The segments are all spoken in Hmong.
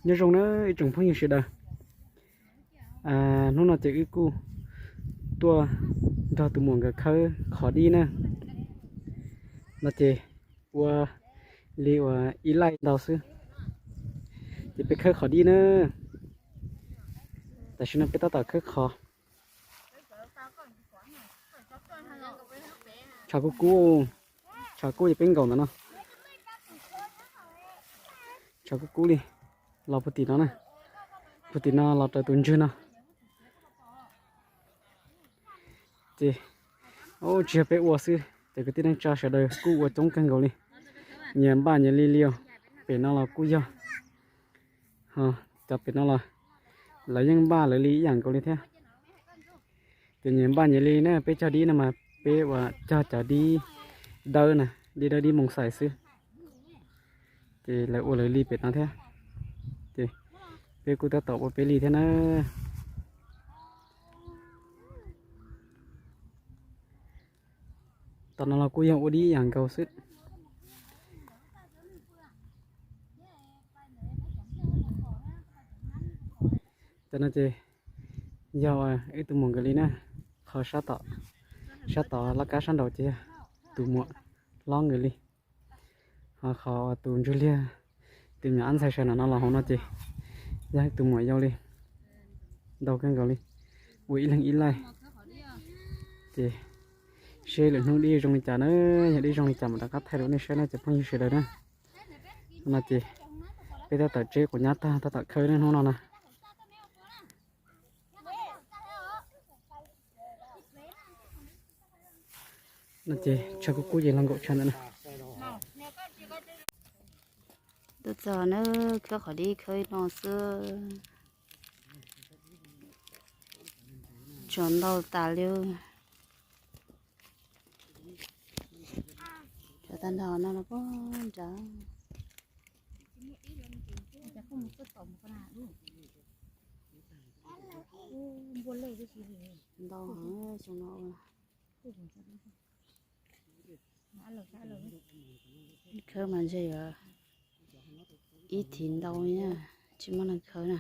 Nyob zoo na ib tsoom phooj ywg sawv daws. Hnub no ces wb kuj tuaj nrog tus muam nkawd khawb qhov dib na. No ces ua li uas ib laij ntau xwb. Ces peb khawb qhov dib na. Tam sim no peb tab tom khawb qhov. Tshav kub kub, tshav kub ces peb nkaum ntawm no. Tshav kub kub li, los puag tim no na, puag tim no los raws tus ntswg no. Ces tsis yog peb ua xwb, ces kwv tij neej tsa sawv daws kuj ua coob kawg nkaus li. Nyias npaj nyias li li os. Pem no los kuj yog, ho cov pem no los lawv yeej npaj lawv li ib yam nkaus li thiab. Ces nyias npaj nyias li na, peb cog dib no mas peb ua cog cov dib dawb na, dib dawb dib moos xais xwb. Ces lawv ua lawv li pem no thiab. Ces peb kuj tab tom ua peb li thiab na. Tom no los kuj yog ua dib ib yam nkaus xwb. Cov no ces yog wb tus muam nkawd li na. Qhov sab tom, sab tom laj kab sab nraud ces yog tus muam hlob nkawd li. Ho qhov tus ntswg liag, tus me nyuam ab ntxhais sawv ntawm no los hauv no ces yog tus muam yau li. Ntau kawg nkaus li, ua ib leeg ib laij. Ces seb lwm hnub dib zoo li cas na, yog dib zoo li cas mam rov qab thaij rau nej saib na cov phooj ywg sawv daws na. No ces peb tab tom tseb quav nyab tag tab tom khawb hnub no na. No ces tshav kub kub ces los nkaum tshav ntawm na. Tuaj txog na, khawb qhov dib khawb no xwb. Tshav ntau tas li. Tshav tag nrho no los poob nrad. Ntau heev xyoo no. Khawb mas ntshe yuav ib thiv ntau na, tsis muaj neeg khawb na.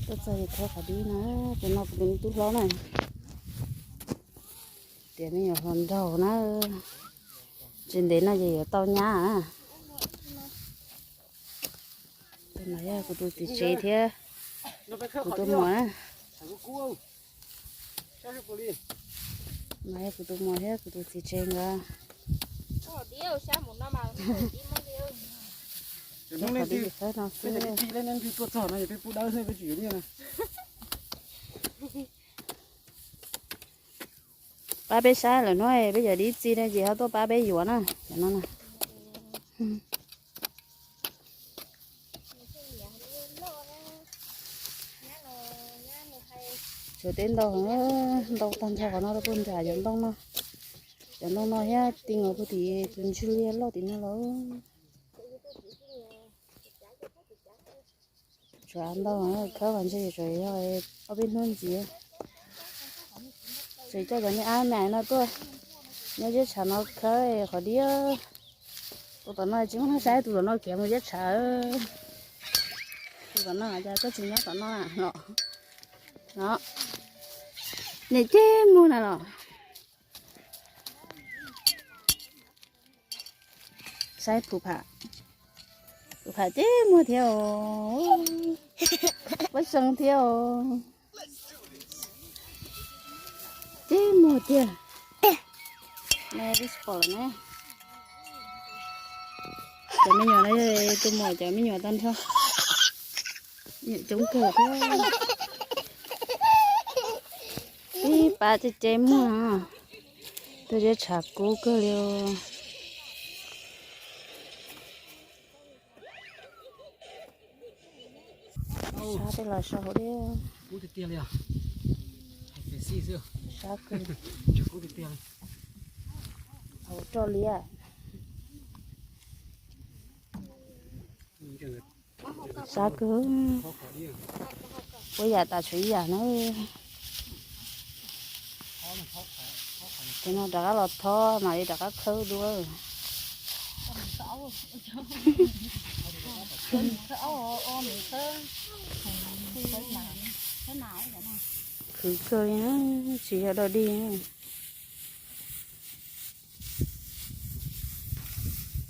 Tuaj txog ces khawb qhov dib na, tus no kuv tus me tub hlob na. Tias me nyuam hluas nraug na, tsis ntev no ces yuav tau nyab. Tus no yog kuv tus txiv tsev thiab kuv tus muam na. No yog kuv tus muam thiab kuv tus txiv tsev nkawd. Khawb no xwb. Pab peb saib lawm hnub peb cov dib txi no ces ho tuaj pab peb yuav na, cov no na. Tshuav teb ntau, ntau tag nrho qhov no rau puag nram cov ntoo no. Cov ntoo no thiab ti nkaus puag tim tus ntswg liag loj tim no los. Tshuav ntau, khawb mas ntshe yuav tsum yog ob peb hnub ntxiv. Tseem coj cov niag ab mam no tuaj nyob ziab tshav no khawb qhov dib. Tus tom no tsis muaj neeg saib, tus tom no khiav mus ziab tshav. Tus tom no cas koj tsis nyob tom no los? No, niam ceb muag na los. Saib puas pham, puas pham ceb muag thiab os. Pab seev thiab os. Ceb muag tiag. Neb twb tsis pom lawm ne. Cov me nyuam no yog tus muam cov me nyuam tag nrho. Me nyuam coob kawg thiab. Ib pab ceb ceb muag. Tuaj ziab tshav kub kawg li. Sab tej los so hauv dib. Sab kawg. Hauv roj liab. Sab kawg. Ua yam tas tshuav ib yam na. Ces no rov qab los thob mam li rov qab khawb dua. Khwv kawg li na, tsis yog dog dig.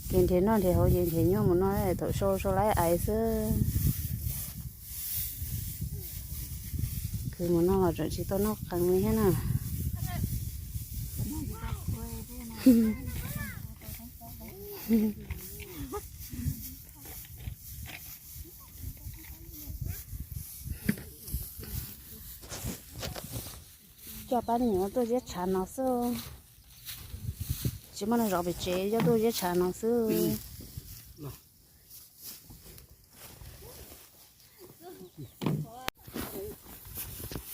Ces nrhiav noj nrhiav haus ces nrhiav nyuaj mus no, thaum sau sau laib ais xwb. Khwv mus no los tseem tsis tau noj qees li thiab na. Coj pab me nyuam tuaj ziab tshav no xwb. Tsis muaj neeg zov pem tsev, coj tuaj ziab tshav no xwb.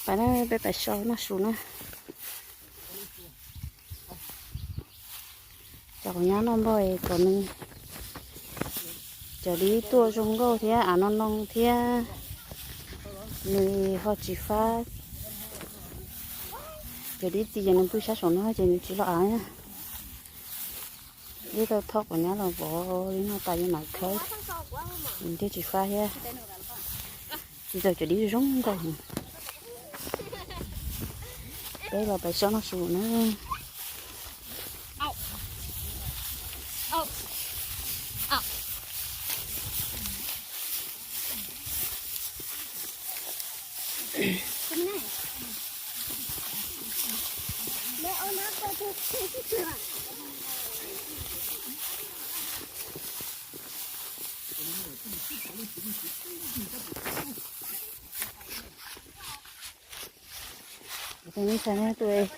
Pais na, peb pais so noj su na. Cov quav nyab noj npog es kom nws cov dib tuaj zoo nkauj thiab av no noo thiab nws ho tsis fab. Cov dib txias ces nws pw sab saum no ces nws tsis los av na. Ib tau thob quav nyab los pov li no tas ces mam khawb, nws thiaj tsis fab thiab. Tsis tau cov dib zoo nkauj. Peb los pais so noj su na. Tus me ntxhais no tus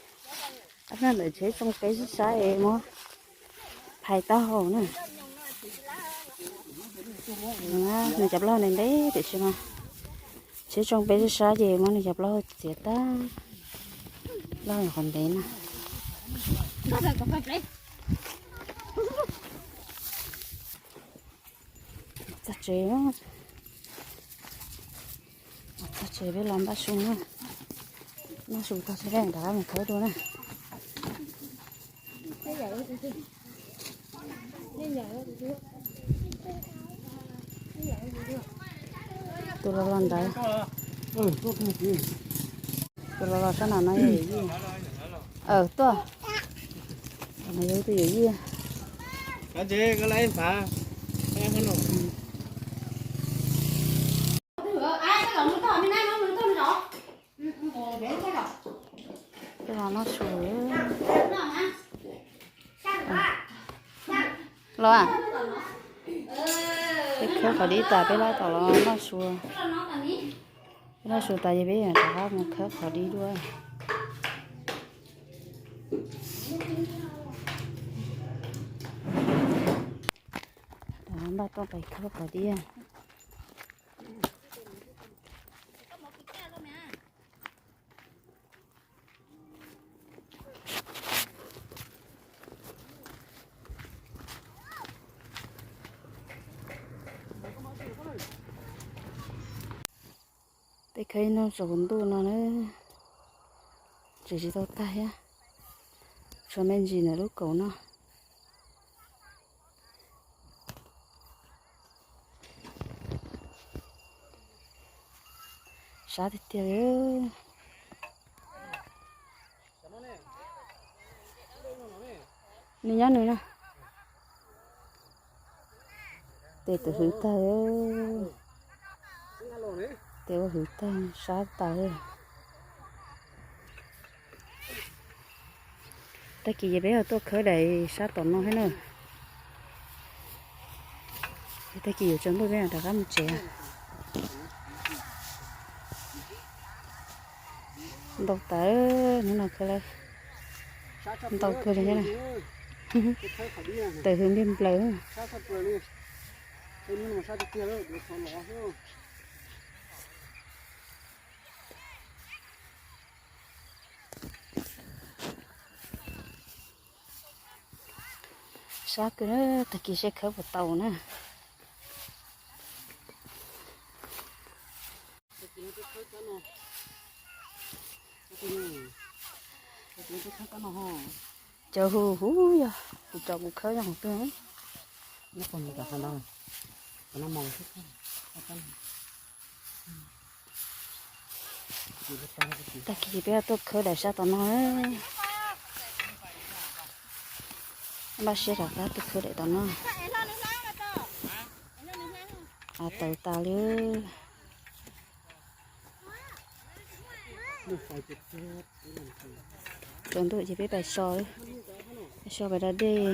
ab ntawm tsheb tsoo peb sab es muab phais taub hau na. Nws cov plaub hau ntev ntev tiam sis mas tsheb tsoo peb sab ces muab nws cov plaub hau txiav tag. Plaub hau qhov ntev na. Txog tsev, txog tsev peb los npaj su na. Npaj su tag seb peb rov qab mus khawb dua na. Tus los los ntawd. Tus los los sab no no yog yawm yij. Tuaj. No yog tus yawm yij. Peb los noj su. Los, peb khawb qhov dib tas peb lab tom los noj su. Peb noj su tas ces peb rov qab mus khawb qhov dib dua. Rov npaj tuaj pais khawb qhov dib. Peb khawb ib hnub tsaus ntuj no na, tseem tsis tau tag thiab. Tshuav me ntsis ntawm lub kaum no. Sab tiag tiag li. Nws nyob nws na. Tes tus hwv tag, tes ua hwv tag sab tas. Tag kis ces peb ho tuaj khawb daim sab tom no thiab na. Tag kis yuav tsaus ntuj peb mam rov qab mus tsev. Ntau tas, hnub no khawb lawm ntau kawg li thiab na. Tawm hws npliag nplaws. Sab kawg, tag kis seb khawb puas tau na. Cov hu hu yog kuv cov kuv khawb yog hauv twg. Tag kis peb tuaj khawb daim sab tom no. Npaj siab rov qab tuaj khawb daim tom no. Av tawv tas li. Tsaus ntuj ces peb pais so, pais so pais da dej.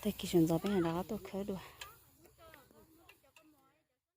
Tag kis sawv ntxov peb rov qab tuaj khawb dua.